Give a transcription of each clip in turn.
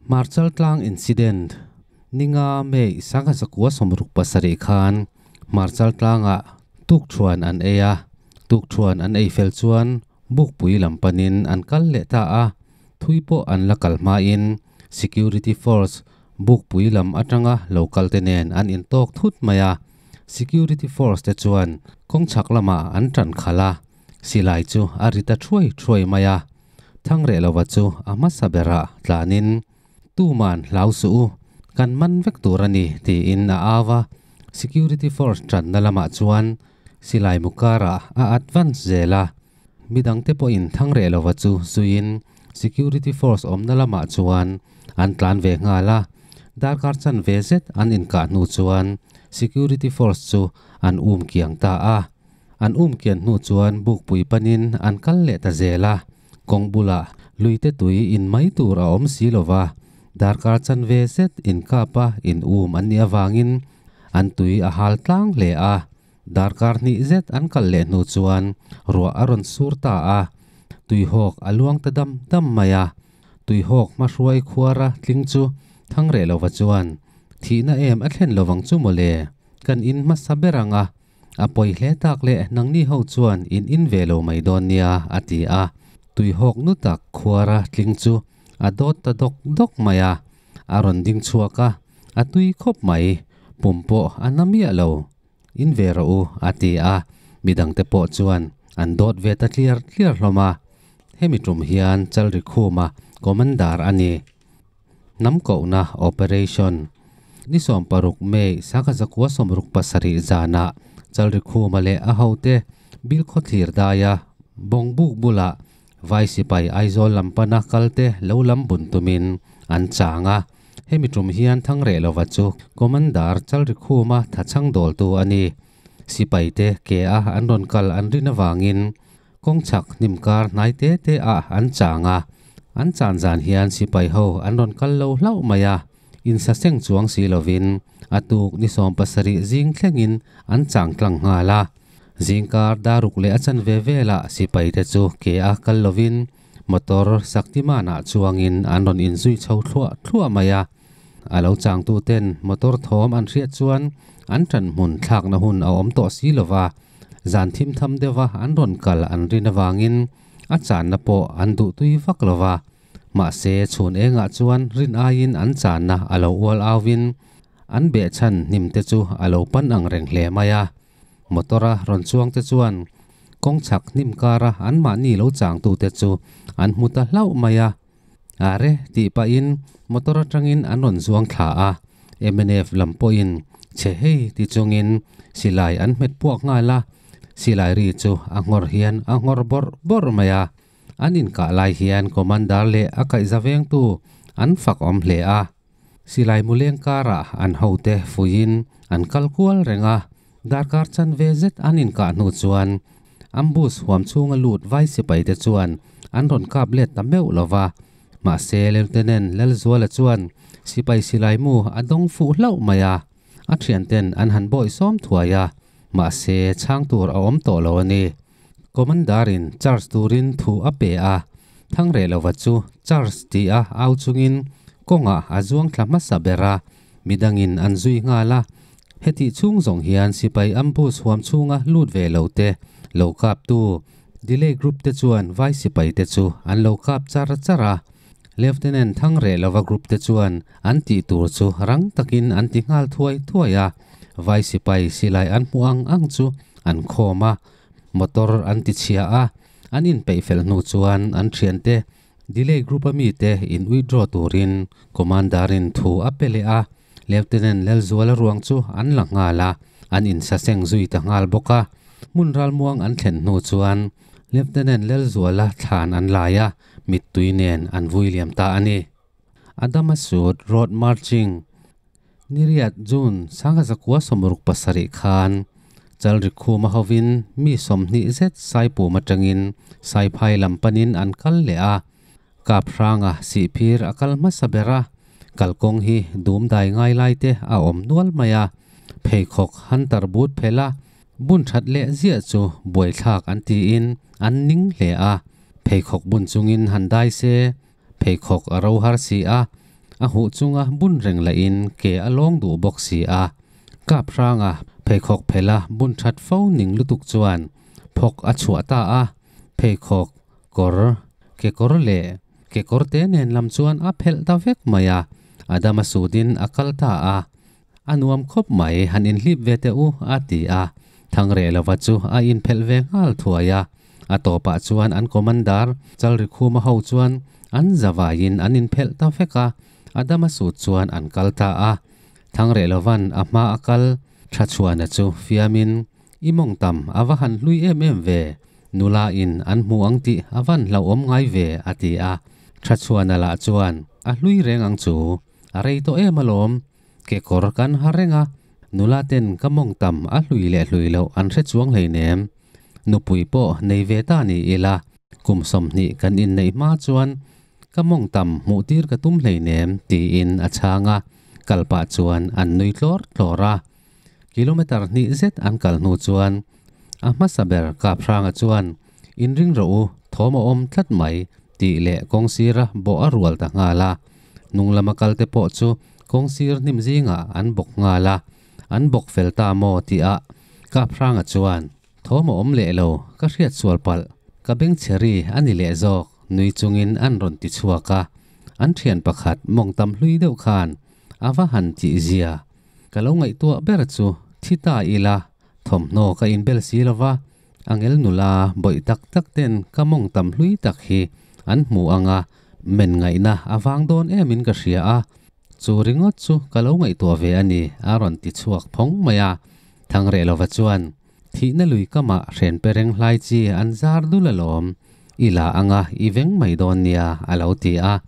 Hmarchal tlang incident, Ninga May 1967 khan Hmarchal tlangah tukṭhuan an ei a, tukṭhuan an ei fel chuan Bukpui lam panin an kal leh ta a, thui pawh an la kal hmain Security Force Bukpui lam atanga lo kal te nen an intawk thut mai a, Security Force te chuan kawng chhak lamah an ṭan khalh a, silai chu a ri ta ṭhuai ṭhuai mai a, Thangrelova chu a hmasa berah tlanin Tuman hlau suh u, kan man vek tur a ni tiin a au a, Security Force ṭanna lamah chuan silai mu karah a advance zel a, midangte pawhin Thangrelova chu zuiin Security Force awmna lamah chuan an tlan ve nghal a, darkar chanve zet an inkah hnu chuan Security Force chu an um kiang ta a. An um kian hnu chuan bukpui panin an kal leh ta zel a, kawng bulah luite tui in mai tur a awm si lo va, darkar chanve zet inkap a in um an nih avangin an tui a hal tlang hle a. Darkar hnih zet an kal leh hnu chuan ruah a rawn sur ta a, tuihawk a luang ta dam dam mai a. Tuihawk hmahruai khuara tling chu Thangreh lova chuan, Thihna em a thlen lovang chu mawle, kan in hmasa ber ang a, a pawi hle tak leh nangni ho chuan in in ve lo mai dawn nia, a ti a. Tuihawk nu tak khuara tling chu a dawt ta dawk dawk mai a, a rawn ding chhuak a, a tui khawp mai, pum pawh a na miah lo. In ve rawh u, a ti a, midangte pawh chuan an dawt ve ta tliar tliar hlawm a. Hemi tum hian Chalri Khuma Commander a ni. Hnam kohna Operation Ni 16 May 1967 zanah Chalri Khuma leh a hote Bilkhawthlir daia Bawngbuk bulah Vai sipai Aizawl lam pana kalte lo lam bun tumin an chang a. Hemi tum hian Thangreh lova chu Commander Chalrikhuma thachhang dawltu a ni. Sipaite ke a an rawn kal an rin avangin kawng chhak hnim kar hnai te te ah an chang a. An chan zan hian sipai ho an rawn kal lo hlauh mai a, insaseng chuang si lovin a tuk ni 17 zing thlengin an chang tlang nghal a. Zingkar daruk leh a chanve velah sipaite chu ke a kal lovin motor Shaktiman-ah chuangin an rawn inzui chho thluah thluah mai a. A lo changtuten motor thawm an hriat chuan an ṭan hmun thlakna hun a awm tawh si lova, zan thim tham deuha an rawn kal an rin avangin a channa pawh an duhtui vak lova. Mahse chhun engah chuan rin aiin an channa a lo ual auvin an behchhan hnimte chu a lo pan ang reng hle mai a. Motor-a rawn chuang te chuan kawng chhak hnim kara anmahni lo changtute chu an hmu ta hlauh mai a. Are tih pahin motor atangin an rawn zuang thla a, mnf lam pawhin che hei ti chungin silai an hmet puak nghal a, silai ri chu a nghawr hian a nghawr bawrh bawrh mai a. An inkah lai hian Commander leh a kaihza vengtu an fak awm hle a. Silai muleng karah an hote fuiin an kal kual reng a, darkar chanve zet an inkah hnu chuan ambush huam chhunga lut vai sipaite chuan an rawn kap let ta meuh lo va. Mahse Lieutenant Lalzuala chuan sipai silai mu a dawng fuh hlauh mai a, a thianten an han bawih sawm thuai a, mahse chhang tur a awm tawh lo a ni. Commander-in charge turin thu a pe a, Thangrelova chu charge tih a au chungin kawngah a zuang thla hmasa ber a, midangin an zui nghal a. Hetih chhung zawng hian sipai ambush huam chhunga lut ve lo te lo kaptu delay group te chuan vai sipai te chu an lo kap char char a. Lieutenant Thangrelova group te chuan an tih tur chu rang takin an ti nghal thuai thuai a, vai sipai silai an hmuh ang ang chu an khawm a. Motor an ti chhia a, an inpeih fel hnu chuan an thiante Delay Group a mite in withdraw turin Commander-in thu a pe leh a, Lieutenant Lalzuala ruang chu an la nghal a, an insaseng zui ta nghal bawk a. Hmun ralmuang an thlen hnu chuan Lieutenant Lalzuala thlan an lai a, mittui nen an vui liam ta a ni. Adama Sut Road Marching Niriat June 1967 khan Chalri Khuma hovin mi 20 zet Saipum atangin Saiphai lam panin an kal leh a, Kaphranga sihphir a kal hmasa ber a, kalkawng hi dum dai ngai lai te a awm nual mai a, pheikhawk hunter boot phelh a, bun that leh ziah chu buaithlak an tiin an ning hle a, pheikhawk bun chungin han dai se, pheikhawk a ro har si a. A huh chunga bun reng lahin ke a lawng duh bawk si a. Kap hranga pheikhawk phela bun that fo ning lutuk chuan phawk a chhuah ta a. Pheikhawk kawr, kekawr leh kekawrte nen lam chuan a phelh ta vek mai a. Adama sutin a kal ta a. A nuam khawp mai, han inhlip ve teh u, a ti a. Thangrelova chu a inphelh ve nghal thuai a. A tawpah chuan an commander Chalrikhuma ho chuan an zavaiin an inphelh ta vek a. Adama sut chuan an kal ta a. Thangrelovan a hma a kal Thachhuana chu fiamin, I mawng tam a va han hlui em em ve, nula in an hmu ang tih a van hlauhawm ngai ve, a ti a. Thachhuana lah chuan, A hlui reng ang chu, a rei tawh em alawm, kekawr kan ha reng a, nula ten ka mawng tam a hlui leh hlui loh an hre chuang hleinem. Nupui pawh nei ve ta ni ila, kum 20 kan inneih hma chuan ka mawng tam hmuh tir ka tum hleinem, tiin a chhang a, kal pah chuan an nui tlawr tlawr a. Kilometre hnih zet an kal hnu chuan a hmasa ber Kaphranga chuan, Inring rawh u, thawm a awm tlat mai, tih leh kawngsira bawh a rual ta nghal a. Hnung lama kalte pawh chu kawngsir hnim zingah an bawk nghal a, an bawk fel ta maw tihah Kaphranga chuan, Thawm a awm leh lo, ka hriat sual palh, ka beng chhe ri a ni leh zawk, nui chungin an rawn ti chhuak a. An thian pakhat mawng tam hlui deuh khan a va han tih zia. Ka lo ngaihtuah ber chu thi ta ila, thawmhnaw ka inbel si lo va, angel nula bawih tak tak ten ka mawng tam hlui tak hi an hmu ang a, men ngaihna a vang dawn emin ka hria a, chu ringawt chu ka lo ngaihtuah ve a ni, a rawn ti chhuak phawng mai a. Thangrelova chuan, Thihna lui kamah hren pereng hlai chi an zar dul alawm, i la anga i veng mai dawn nia, a lo ti a.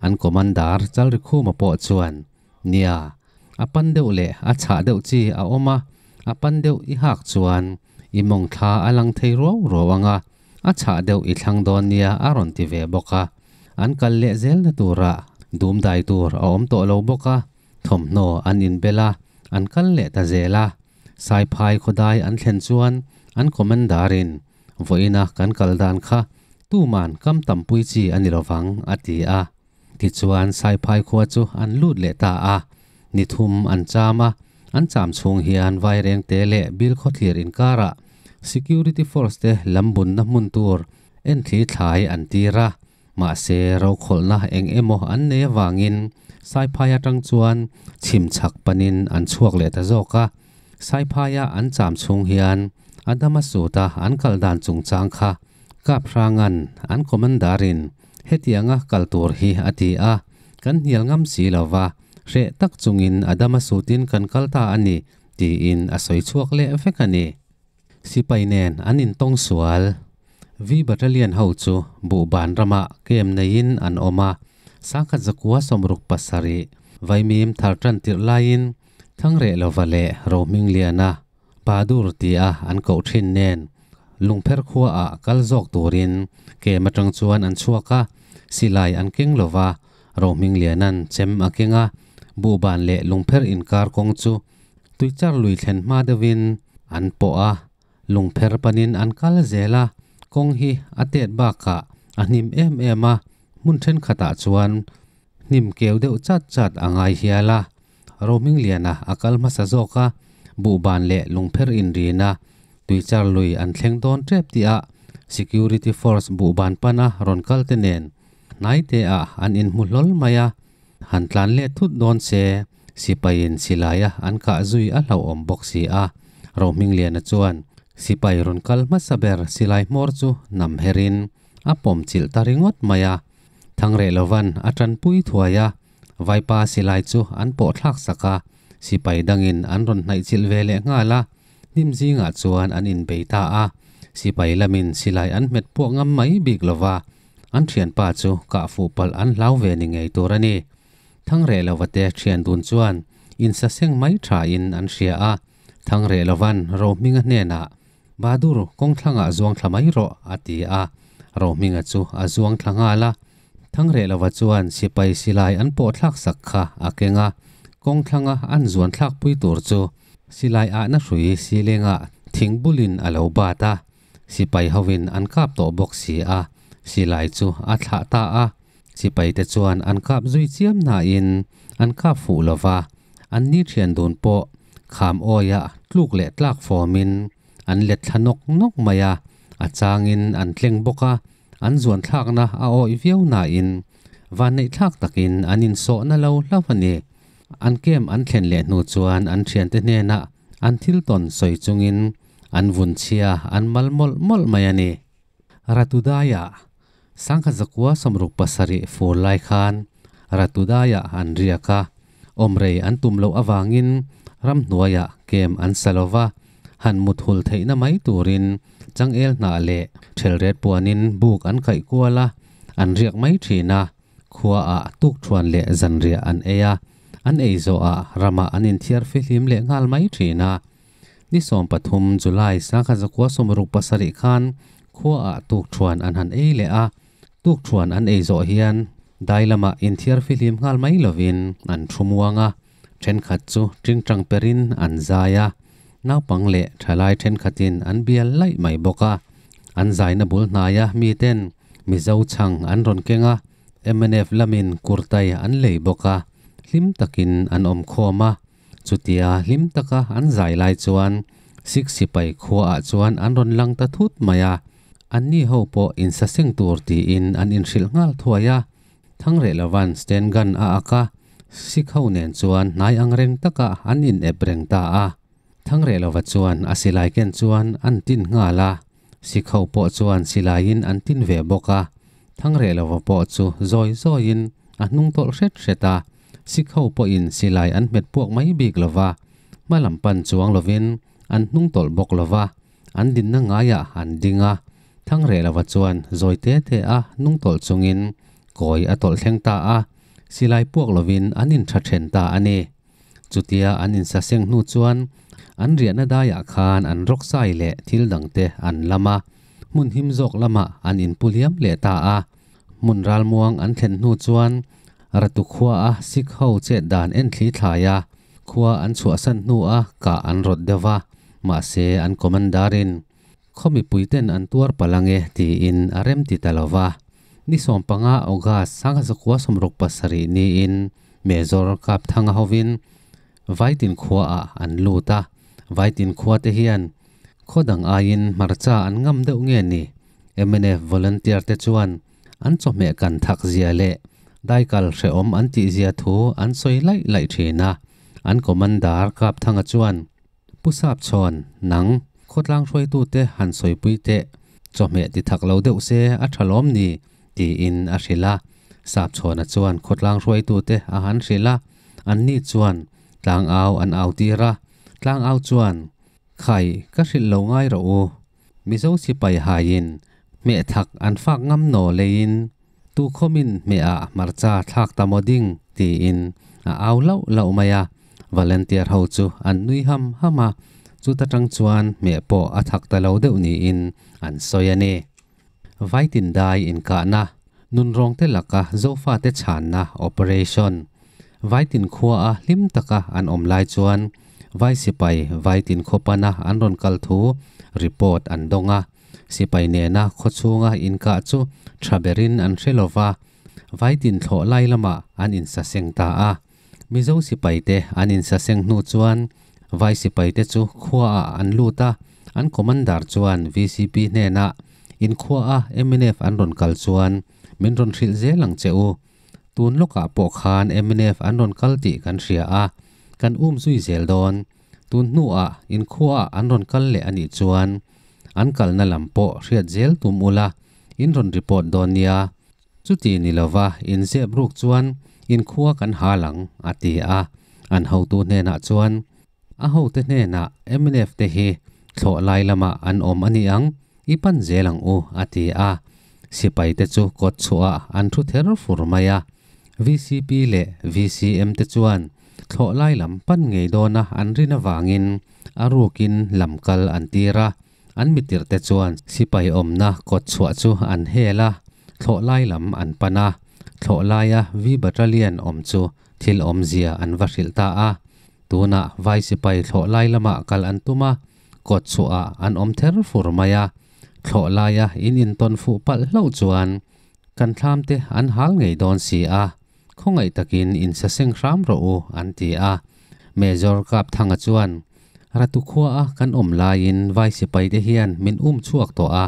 An commander Chalrikhuma pawh chuan, Nia, a pan deuh leh a chhah deuh chi a awm a, a pan deuh i hak chuan i mawng thla a lang thei ruau ruau anga, a chhah deuh i thlang dawn nia, a rawn ti ve bawk a. An kal leh zelna turah dum dai tur a awm tawh lo bawk a, thawmhnaw an inbel a, an kal leh ta zel a. Saiphai khawdai an thlen chuan an commander-in, Vawiina kan kal dan kha tuman kam tampui chi a ni lovang, a ti a. Tichuan Saiphai khua chu an lut leh ta a. Ni thum an cham a, an cham chhung hian Vairengte leh Bilkhawthlir inkarah Security Force te lambunna hmun tur enthli thlai an tir a. Mahse, rokhawlhna eng emaw an nei avangin Saiphai atang chuan chhim chhak panin an chhuak leh ta zawk a. Saiphaia an cham chhung hian Adama suta an kal dan chungchang kha Kaphrangan an commander-in hetianga kal tur hi a ti a, kan hnial ngam si lo va, hreh tak chungin Adama sutin kan kal ta a ni, tiin a sawi chhuak leh vek a ni. Sipai nen an intawng sual. V Battalion ho chu Buhban ramah camp neiin an awm a, 1967 Vaimim thar tan tirh laiin Thangreh lova leh Rohmingliana Bahadur tia an koh thin nen Lungpher khuaah kal zawk turin camp atang chuan an chhuak a, silai an keng lova, Rohmingliana'n chem a keng a, Buhban leh Lungpher inkar kawng chu Tuichar lui thlen hma deuhin an pawh a, lungpher panin an kal zel a, kawng hi a tet bakah a hnim em em a, hmun thenkhatah chuan hnim keu deuh chat chat a ngai hial a. Rohmingliana a kal hmasa zawk a, buhban leh lungpher inrina Tuichar lui an thleng dawn tep tihah Security Force buhban pana rawn kal te nen hnai te ah an inhmu hlawl mai a, han tlan leh thut dawn se Sipaiin silaia an kah zui a hlauhawm bawk si a, Rohmingliana chuan sipai rawn kal hmasa ber silai hmawr chu nam herin a pawm chilh ta ringawt mai a. Thangreh lovan a tanpui thuai a, Vaipa silai chu an pawh thlak sak a, sipai dangin an rawn hnaih chilh ve leh nghal a, hnim zingah chuan an inbei ta a. Sipai lamin silai an hmet puak ngam mai bik lova, an thianpa chu kah fuh palh an hlau ve ni ngei tur a ni. Thangreh lova te thian dun chuan insaseng mai tha in an hria a, Thangreh lovan Rohminga hnenah, Bahadur, kawngthlangah zuang thla mai rawh, a ti a. Rohminga chu a zuang thla nghal a. Thangreh lova chuan sipai silai an pawh thlak sak kha a keng a, kawngthlanga an zuan thlak pui tur chu silai ahna hrui silengah thing bulin a lo bat a. Sipai hovin an kap tawh bawk si a, silai chu a thlah ta a. Sipaite chuan an kap zui chiam nain an kap fuh lo va, an ni thian dun pawh kham awia tluk leh tlak fawmin an let thla nawk nawk mai a, a changin an tleng bawk a, an zuan thlakna a awih viau nain vanneih thlak takin an insawhna lo hlauh a ni. An camp an thlen leh hnu chuan an thiante hnenah an thil tawn sawi chungin an vun chhia an mal mawlh mawlh mai a ni. Ratudaya, Sangkhat zakua 67 fur lai khan Ratudaya an riak a, awmrei an tum loh avangin ramhnuaiah camp an sa lo va, han mut hul theihna mai turin changel hnah leh thelret puanin buk an kaih kual a, an riak mai thin a, khuaah tukthuan leh zanriah an ei a, an ei zawhah ramah an inthiar fihlim leh nghal mai thin a. Ni 13 July 1967 khan khuaah tukthuan an han ei leh a, tukthuan an ei zawh hian dai lamah inthiar fihlim nghal mai lovin an thu muang a, thenkhat chu tingtang perin an zai a, naupang leh thalai thenkhatin an bial laih mai bawk a. An zaina bul hnaia miten Mizo chhang an rawn keng a, mnf lamin kurtai an lei bawk a, hlim takin an awm khawm a. Chutia hlim taka an zai lai chuan Sikh sipai khuaah chuan an rawn lang ta thut mai a, anni ho pawh insaseng tur tiin an inhrilh nghal thuai a. Thangrehlova'n stand gun a ak a, Sikh ho nen chuan hnai ang reng takah an inep reng ta a. Thangrelova chuan a silai ken chuan an tin nghal a, Sikh ho pawh chuan silaiin an tin ve bawk a. Thangrelova pawh chu zawi zawiin a hnung tawlh hret hret a, Sikh ho pawhin silai an hmet puak mai bik lova, hma lam pan chuang lovin an hnung tawlh bawk lova, an dinna ngaiah an ding a. Thangrelova chuan zawi te te a hnung tawlh chungin kawi a tawlh thleng ta a, silai puak lovin an intha then ta a ni. Chutia an insaseng hnu chuan an riahna daiah khan an rawk sai leh thil dangte an lam a, hmun him zawk lamah an inpu liam leh ta a. Hmun ralmuang an thlen hnu chuan Ratu khua a Sikh ho chet dan en thli thlai a, khua an chhuahsan hnu a kah an rawt deuh va, mahse an commander-in Khaw mipuiten an tuar palh ange tiin a rem ti ta lo va. Ni 15 August 1967 niin Major Kapthanga hovin Vaitin khuaah an lut a. Vaitin khuate hian khaw dang aiin hmarcha an ngam deuh nge ni? Mnf volunteer te chuan an chawhmeh kan thak zia leh daikal hrehawm an tih zia thu an sawi laih laih thin a. An commander Kapthanga chuan Pu Sapchhawn, nang, khawtlang hruaitute han sawipui teh, chawhmeh ti thak lo deuh se a tha lawm ni? tiin a hrilh a. Sapchhawna chuan khawtlang hruaitute a han hrilh a, anni chuan tlangau an au tir a. Tlangau chuan, Khai, ka hrilh lo ngai rawh u. Mizo sipai haiin hmeh thak an fak ngam naw leiin tu khawmin hmehah hmarcha thlak ta maw ding tiin a au lauh lauh mai a. Volunteer ho chu an nui ham ham a, chuta tang chuan hmeh pawh a thak ta lo deuh niin an sawi a ni. Vaitin dai inkahna, nunrawngte laka Zofate chhanna operation. Vaitin khuaa hlim taka an awm lai chuan Vai sipai Vaitin khawpana an rawn kal thu report an dawng a. Sipai nena khawchhunga inkah chu tha berin an hre lo va, Vaitin thlawh lai lamah an insaseng ta a. Mizo sipaite an insaseng hnu chuan Vai sipaite chu khuaah an lut a, an commander chuan VCP hnenah, In khuaa mnf an rawn kal chuan min rawn hrilh zel ang che u. Tun lawkah pawh khan mnf an rawn kal tih kan hria a, kan um zui zel dawn. Tun hnuah in khuaah an rawn kal leh a nih chuan an kalna lam pawh hriat zel tum ula, in rawn report dawn nia. Chuti ni lova in zep ruk chuan in khua kan hal ang, a ti a. An hotu hnenah chuan, A hote hnenah mnf te hi thlawh lai lamah an awm a ni ang, i pan zel ang u, a ti a. Sipaite chu kawt chhuahah an thu ther fur mai a. VCP leh VCM te chuan thlawh lai lam pan ngei dawna an rin avangin a rukin lam kal an tir a. An mitirhte chuan sipai awmna kawt chhuah chu an hel a, thlawh lai lam an pan a. Thlawh laia V Battalion awm chu thil awmzia an va hrilh ta a. Tunah vai sipai thlawh lai lamah kal an tum a, kawt chhuahah an awm ther fur mai a. Thlawh laia in intawn fuh palh hlauh chuan. Kan thlam te an hal ngei dawn si a, khawngaih takin in saseng hram rawh u, an ti a. Major Kapthanga chuan, Ratu khua a kan awm laiin vai sipai te hian min um chhuak tawh a,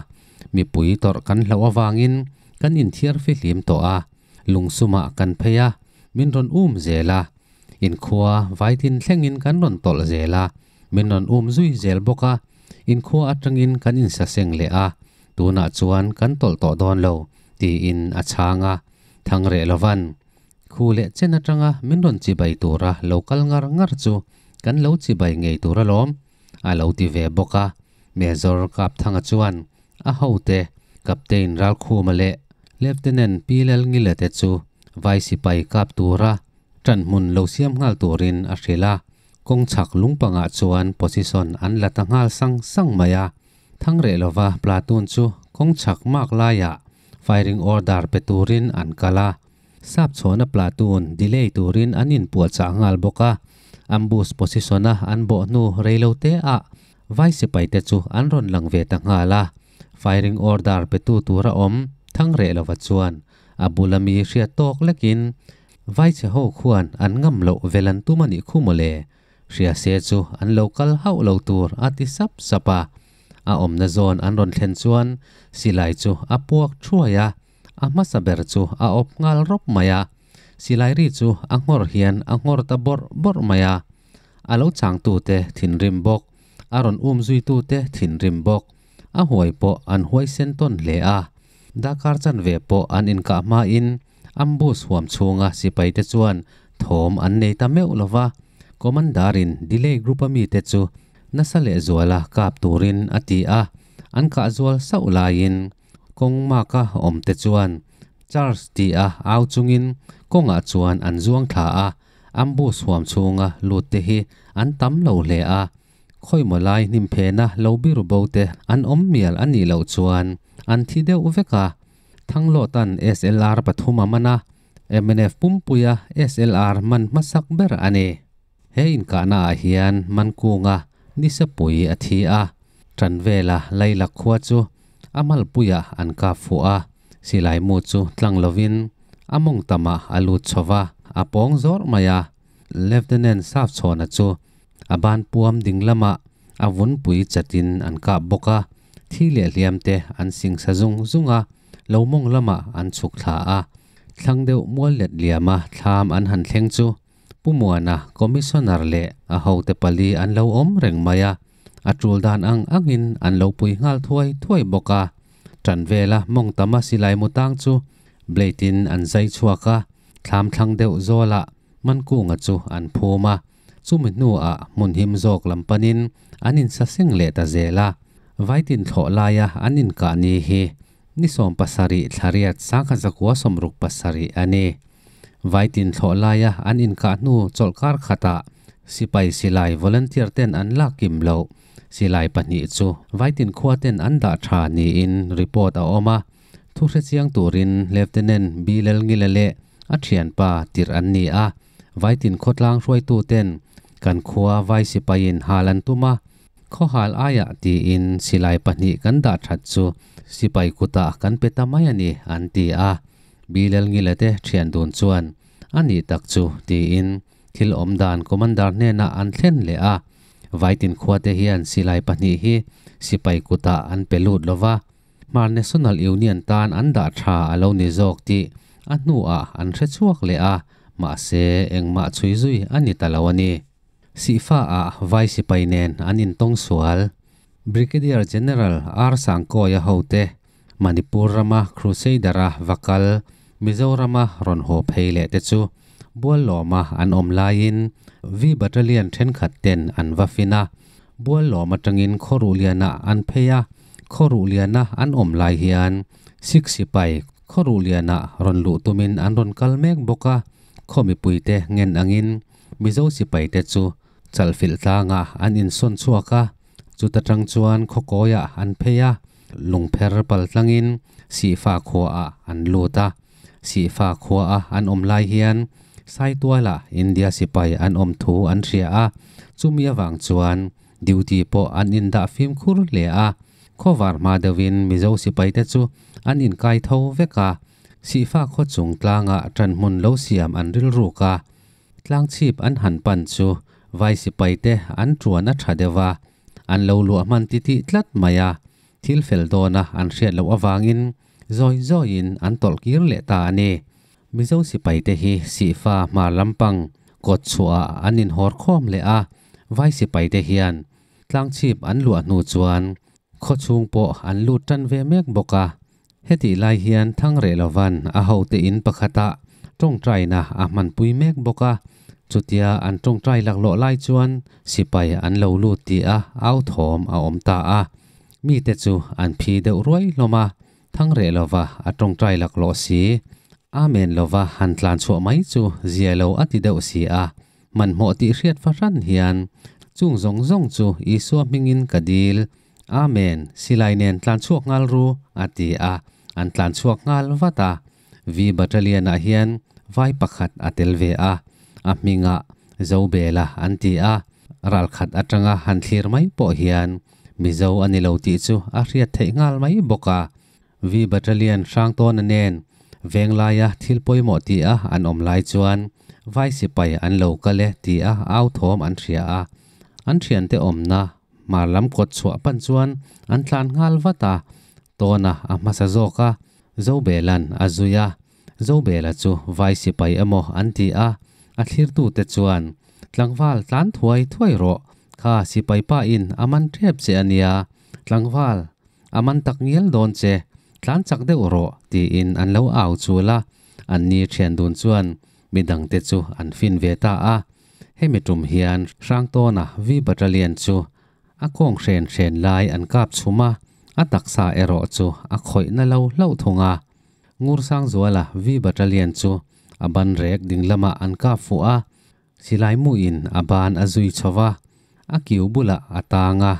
mipui tawrh kan hlauh avangin kan inthiar fihlim tawh a, lungsumah kan phei a, min rawn um zel a. In khua vaitin thlengin kan rawn tawlh zel a, min rawn um zui zel bawk a, in khua atangin kan insaseng leh a, tunah chuan kan tawlh tawh dawn lo, tiin a chhang a. Thangreh lovan, Khu leh chen atanga min rawn chibai tura lo kal ngar ngar chu kan lo chibai ngei tur alawm, a lo ti ve bawk a. Major Kapthanga chuan a hote, Captain Ralkhuma leh Lieutenant Pi Lalngila te chu vai sipai kap tura ṭan hmun lo siam nghal turin a hrilh a. Kawng chhak lungpangah chuan position an la ta nghal sang sang mai a. Thangreh lova platoon chu kawng chhak mak laiah firing order pe turin an kal a. Sap chhuahna platoon delay turin an inpuahchah nghal bawk a, ambush position-a an bawh hnu reilote ah vai sipaite chu an rawn lang ve ta nghal a. Firing order petu tura awm Thangreh lova chuan a bula mi hriat tawk lekin vai chhe ho khuan an ngam loh vel an tum a nih khu mawle, hria se chu an lo kal hauh lo tur a ti sap sap a. A awmna zawn an rawn thlen chuan silai chu a puak thuai a. A hmasa ber chu a awp nghal rawp mai a, silai ri chu a nghawr hian a nghawr ta bawrh bawrh mai a. A lo changtute thinrim bawk, a rawn um zuitute thinrim bawk, a huai pawh an huaisen tawn hle a. Dakar chanve pawh an inkah hmain ambush huam chhunga sipaite chuan thawm an nei ta meuh lo va, Commander-in delay group-a mite chu nasa lehzuala kap turin a ti a, an kah zual sauh laiin Kawng maka awm te chuan Charles ti a au chungin kawngah chuan an zuang thla a, ambush huam chhunga lut te hi an tam lo hle a, khawimaw lai hnim phena lo biru bo te an awm mial a nih loh chuan an thi deuh vek a. Thanglawtan SLR pathum a man a, mnf pumpuia SLR man hmasak ber a ni. He inkahna ah hian Mankunga Nisapui a thi a, Tanvela Laila khua chu a malpuiah an kap fuh a, silai mu chu tlang lovin a mawng tamah a lut chho va, a pawng zawrh mai a. Lieutenant Safchhawna chu a ban puam ding lamah a vunpui chatin an kap bawk a, thi leh hliam te an singsa zung zung a, lo mawng lamah an chhuk thla a, thlang deuh mual let liama thlam an han thleng chu Pu Muana, Commissioner leh a hote pali an lo awm reng mai a, a tul dan ang angin an lo pui nghal thuai thuai bawk a. Ṭan vela mawng tama silai mu tang chu blade in an zai chhuak a, thlam thlang deuh zawlah Mankunga chu an phum a, chumi hnuah hmun him zawk lam panin an insaseng leh ta zel a. Vaitin thlawh laia an inkah ni hi Ni 17 thlariat 1967 a ni. Vaitin thlawh laia an inkah hnu chawlhkar khatah sipai silai volunteer ten an lak kim loh. Silai pahnih chu Vaitin khua ten an dah tha niin report a awm a. Thu hrechiang turin Lieutenant Bilal Ngila leh a thianpa tirh an ni a. Vaitin khawtlang hruaitu ten kan khua vai sipaiin hal an tum a. Khawhal aiah tiin silai pahnih kan dah that chu sipai kutah kan pe ta mai a ni, an ti a. Bilal Ngila te thian dun chuan, A nih tak chu, tiin thil awm dan Commander hnenah an thlen leh a. Vaitin khuate hian silai pahnih hi sipai kutah an pe lut lo va, Hmar National Union tan an dah tha a lo ni zawk tih a hnuah an hre chhuak leh a, mahse engmah chhui zui a ni ta lo a ni. Sihfa ah vai sipai nen an intawng sual. Brigadier General R Sangkawia hote Manipur rama Crusader-a va kal Mizorama rawn haw phei leh te chu Buallawma an awm laiin V Battalion thenkhat ten an va fin a. Buallawm atangin Khawruhliana an phei a, Khawruhliana an awm lai hian Sikh sipai Khawruhliana rawn luh tumin an rawn kal mek bawk a, khaw mipuite ngen angin Mizo sipaite chu chalhfilh tlangah an insawn chhuak a, chuta tang chuan khawkawiah an phei a, lungpher pal tlangin Sihfa khuaah an lut a. Sihfa khuaa an awm lai hian Saitualah India sipai an awm thu an hria a, chumi avang chuan duty pawh an indah fimkhur hle a. Khawvar hma deuhin Mizo sipaite chu an inkai tho vek a. Sihfa khaw chung tlangah ṭanhmun lo siam an rilruk a, tlang chhip an han pan chu vai sipaite an ṭuan a ṭha deuh va, an lo luah hman titih tlat mai a, thil fel dawna an hriat loh avangin zawi zawiin an tawlh kir leh ta a ni. Mizo sipaite hi Sihfa hmar lampang kawt chhuahah an inhawr khawm leh a, vai sipaite hian tlang chhip an luah hnu chuan khaw chhung pawh an lut tan ve mek bawk a. Hetih lai hian Thangreh Lovan a hote in pakhatah tawngtaina a hmanpui mek bawk a, chutia an tawngtai laklawh lai chuan sipai an lo lut tih a au thawm a awm ta a. Mite chu an phi deuh ruai hlawm a, Thangreh Lova a tawngtai laklawh si. Amen lova han tlan chhuah mai chu zia lo a ti deuh si a, hmanhmawh tih hriat fahran hian chung zawng zawng chu Isua hmingin ka dil Amen, silai nen tlan chhuak nghal ru, a ti a, an tlan chhuak nghal vat a. V Battalion-ah hian vai pakhat a tel ve a, a hmingah Zobela an ti a, ralkhat atanga han thlir mai pawh hian Mizo a ni lo tih chu a hriat theih nghal mai bawk a. V Battalion Hrangtawna nen Venglaia thil pawimawh ti a an awm lai chuan vai sipai an lo kal e ti a au thawm an hria a, an thiante awmna Hmar lam kawt chhuah pan chuan an tlan nghal vat a, Tawna a hmasa zawk a, Zobela'n a zui a. Zobela chu vai sipai emaw an ti a, a thlirtute chuan, Tlangval tlan thuai thuai rawh, kha sipai pa in a man tep che a nia, tlangval a man tak ngial dawn che, tlan chak deuh rawh, tiin an lo au chul a. Anni thian dun chuan midangte chu an fin ve ta a. Hemi tum hian Hrangtawna V Battalion chu a kawng hren hren lai an kap chhum a, a taksa erawh chu a khawih na lo hlauh thung a. Ngursangzuala V Battalion chu a ban rek ding lamah an kap fuh a, silai muin a ban a zui chho va, a kiu bulah a tang a,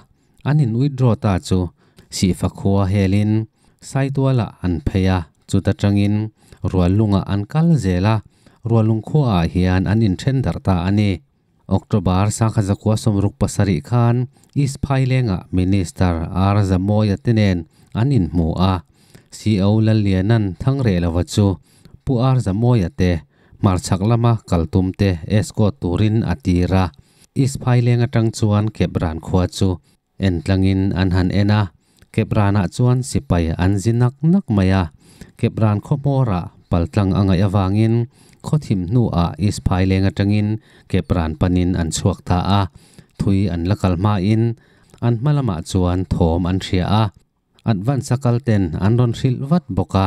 an in withdraw ta chu Sihfa khua helin Saitualah an phei a, chuta tangin Ruallungah an kal zel a, Ruallung khuaah hian an inthen darh ta a ni. October 1967 khan East Phailengah Minister R Zamawia te nen an inhmu a, CO Lalliana'n Thangrelova chu Pu R Zamawia te hmarchhak lama kal tum te escort turin a tir a. East Phaileng atang chuan Kepran khua chu En tlangin an han en a, Kepranah chuan sipai an zi nak nak mai a. Kepran khaw hmawrah paltlang a ngaih avangin khaw thim hnuah East Phaileng atangin Kepran panin an chhuak ta a. Thui an la kal hmain an hma lamah chuan thawm an hria a. Advance a kal ten an rawn hrilh vat bawk a.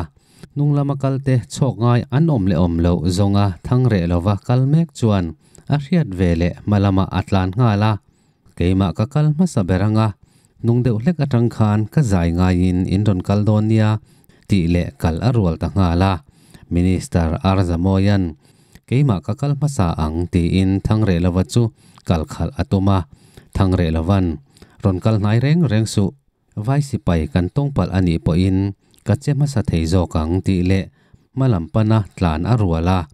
Hnung lama kal te chhawk ngai an awm leh awm loh zawnga thang reh lova kal mek chuan a hriat ve leh hma lamah a tlan nghal a. Keimah ka kal hmasa ber anga, hnung deuh hlek atang khan ka zai ngaiin in rawn kal dawn nia tih leh kal a rual ta nghal a. Minister R Zamoia'n keimah ka kal hmasa ang tiin Thangrehlova chu kal khalh a tum a. Thangrehlova'n rawn kal hnai reng reng suh, vai sipai kan tawng palh a nih pawhin ka che hmasa thei zawk ang tih leh hma lam pana tlan a rual a.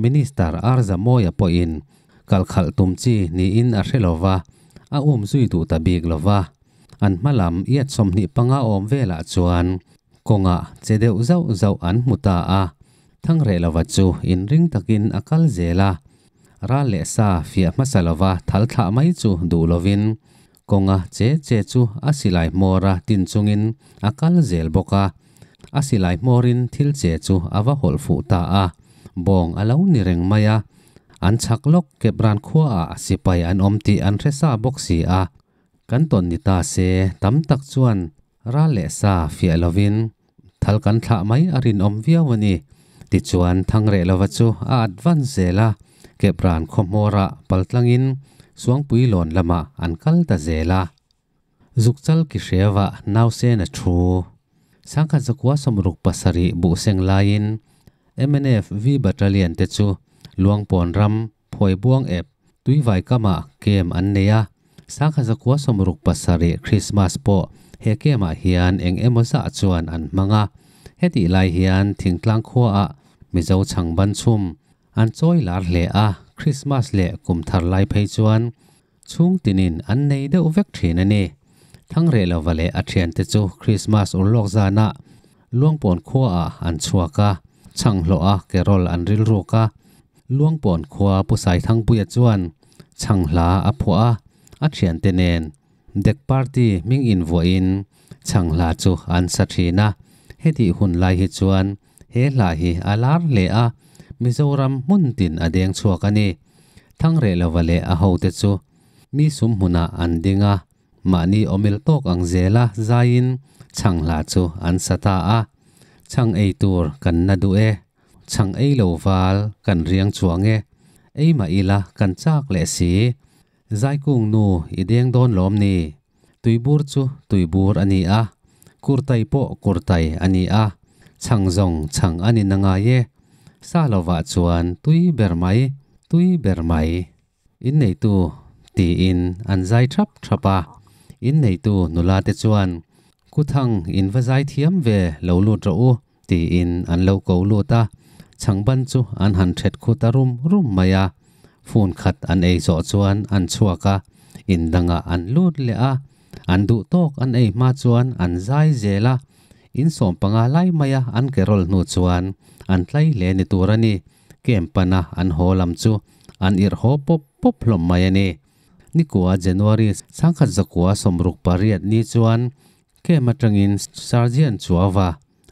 Minister R Zamawia pawhin kal khalh tum chi niin a hre lova, a um zui duh ta bik lova. An hma lam iat 25 awm velah chuan kawngah che deuh zauh zauh an hmu ta a. Thangreh lova chu inring takin a kal zel a, ral leh sa fiah hmasa lova thal thlah mai chu duh lovin kawnga che che chu a silai hmawra tin chungin a kal zel bawk a. A silai hmawrin thil che chu a va hawlh fuh ta a, bawng a lo ni reng mai a. An chhak lawk Kepran khuaah sipai an awm tih an hre sa bawk si a. Kan tawn ni ta se, tam tak chuan ral leh sa fiah lovin thal kan thlah mai a rinawm viau a ni. Tichuan Thangreh lova chu a advance zel a, Kepran khaw hmawrah paltlangin Suangpuilawn lamah an kal ta zel a. Zukchal ki hreva nausen a thu. 1967 buhseng laiin mnf V Battalion te chu Luangpawn ram Phuaibuang ep Tuivai kamah camp an nei a. 1967 Christmas pawh he camp ah hian eng emaw zah chuan an hmang a. Hetih lai hian thingtlang khuaah Mizo chhangban chhum an chawi lar hle a, Christmas leh kum thar lai phei chuan Chhung tinin an nei deuh vek thin a ni. Thangreh lova leh a thiante chu Krismas urlawk zanah Luangpawn khuaah an chhuak a. Chhang hlawha carol an rilruk a. Luangpawn khua Pu Saithangpuia chuan chhang hla a phuah a, a thiante nen Dek Party hming invuahin chhang hla chu an sa thin a. Hetih hun lai hi chuan he hla hi a lar hle a, Mizoram hmun tin a deng chhuak a ni. Thangreh lova leh a hote chu mi sum hmunah an ding a, mahni awmil tawk ang zela zaiin chhang hla chu an sa ta a. Chhang ei tur kan na duh e, chhang ei lo val kan riang chuang e, ei mah ila kan chak leh si, Zaikung nu i deng dawn lawm ni? Tuibur chu tuibur a ni a, kurtai pawh kurtai a ni a, chhang zawng chhang a ni na ngai e. Sa lovah chuan tui ber mai, tui ber mai. Inneitu tiin an zai thap thap a. Inneitu nula te chuan, Kuthang in va zai thiam ve lo lut rawh u, tiin an lo ko lut a. Chhangban chu an han thet khu ta rum rum mai a. Phone khat an ei zawh chuan an chhuak a, in dangah an lut leh a. An duh tawk an ei hma chuan an zai zel a. In sawmpanga lai maia an ke rawl hnu chuan an tlai hle ni tur a ni. Camp pana an haw lam chu an irh haw pawp pawp hlawm mai a ni. Nikua January sangkhat zakua 68 ni chuan camp atangin Sergeant Chuauva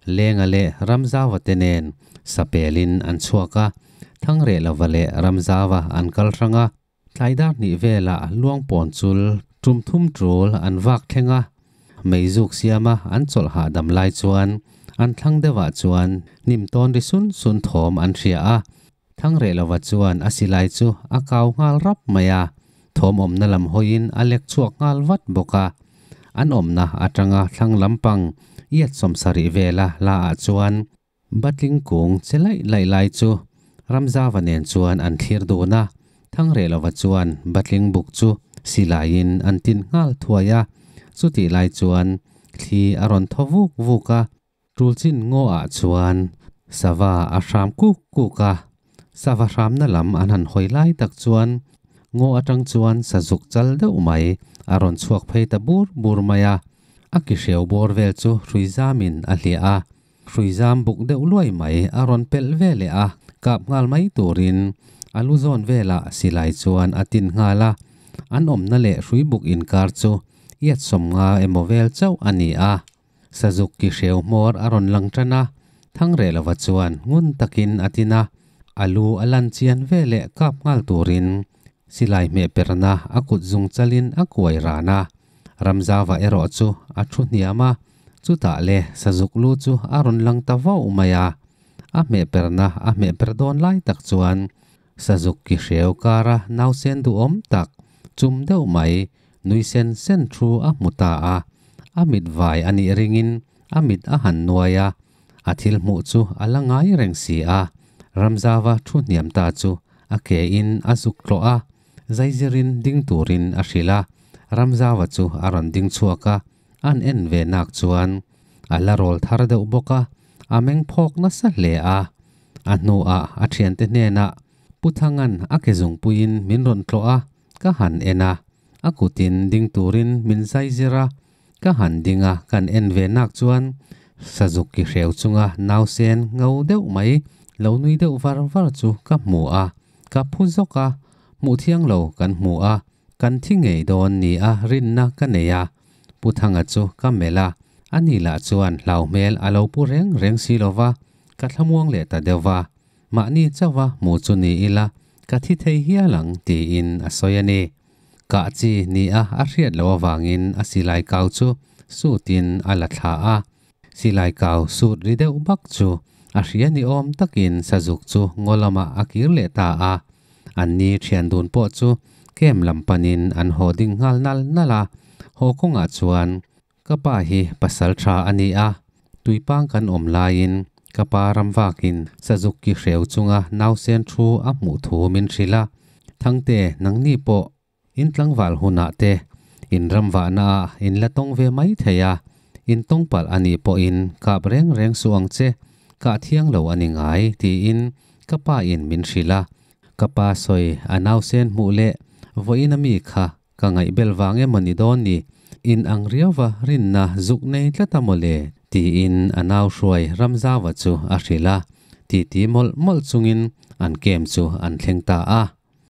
Lenga leh Ramzauva te nen sapelin an chhuak a, Thangrehlova leh Ramzauva an kal hrang a. Tlai dar hnih velah Luangpawn chul tum thum tul an vak thleng a, meizuk siama an chawlh hahdam lai chuan an thlang deuhah chuan hnim tawn ri sun sun thawm an hria a. Thangrehlova chuan a silai chu a kau nghal rap mai a, thawm awmna lam hawiin a lek chhuak nghal vat bawk a. An awmna atanga thlang lampang iat sawmsarih vela hla ah chuan Batling kung che laih laih lai chu Ramzava nen chuan an thlir dun a, Thangrehlova chuan Batling buk chu silaiin an tin nghal thuai a, chutih lai chuan thli a rawn thaw vuk vuk a, Tulchin ngaw ah chuan sava a hram kuk kuk a, sava hramna lam an han hawi lai tak chuan ngaw atang chuan sazuk chal deuh mai a rawn chhuak phei ta bur bur mai a, a ki hreu bawr vel chu hrui zamin a hliah a. Hruizam buk deuh luai mai a rawn pelh ve leh a, kap nghal mai turin a lu zawn velah silai chuan a tin nghal a. An awmna leh hrui buk inkar chu iat sawmnga emaw vel chauh a ni a. Sazuk ki hreu hmawr a rawn lang tan a, Thangrelova chuan ngun takin a tin a, a lu a lan chian ve leh kap nghal turin silai hmeh perna a kut zung chalin a kuai ran a. Ramzava erawh chu a thu hniam a, chutah le Sazuk lu chu a rawn lang ta vauh mai a. A hmeh perna a hmeh per dawn lai tak chuan Sazuk ki hreu kara nausen duhawm tak chum deuh mai nui sen sen thu a hmu ta a. A mit vai a nih ringin a mit a han nuai a, a thil hmuh chu a la ngai reng si a. Ramzava thu hniam ta chu a ke in a zuk tlawh a, Zaizirin ding turin a hrilh a, Ramzauva chu a rawn ding chhuak a, an en ve nak chuan a la rawl thar deuh bawk a, a meng phawk nasa hle a. A hnuah a thiante hnenah Pu Thanga'n a ke zungpuiin min rawn tlawh a, ka han en a, a kutin ding turin min zaizir a, ka han ding a, kan en ve nak chuan Sazuk ki hreu chunga nausen ngo deuh mai lo nui deuh var var chu ka hmu a, Ka phu zawk a, hmuh thiang lo kan hmu a, kan thi ngei dawn ni a rinna ka nei a. Pu Thanga chu ka melh a, ani lah chuan hlau hmel a lo pu reng reng si lo va, ka thlamuang leh ta deuh va. Mahni chauha hmu chu ni ila, ka thi thei hial ang tiin a sawi a ni. Kah chi ni a a hriat loh avangin a silai kau chu sutin a la thla a. Silai kau sut ri deuh bak chu a hria ni awm takin Sazuk chu ngaw lamah a kir leh ta a. Anni thian dun pawh chu camp lam panin an haw ding nghal nal nal a. Haw kawngah chuan ka pa hi pasal tha a ni a, tuipang kan awm laiin ka pa ram vakin Sazuk ki hreu chunga nausen thu a hmuh thu min hrilh a. Thangte, nangni pawh In tlangval hunah te in ramvahna ah in la tawng ve mai thei a, in tawng palh a nih pawhin kap reng reng suh ang che, kah thiang lo a ni ngai tiin ka pa in min hrilh a. Ka pa sawi a nausen hmuh leh vawiin a mi kha ka ngaihbel vang emaw ni dawn ni, in ang riauva rinna zuk nei tlat a mawle tiin a nau hruai Ramzauva chu a hrilh a. Titi mawlh mawlh chungin an camp chu an thleng ta a.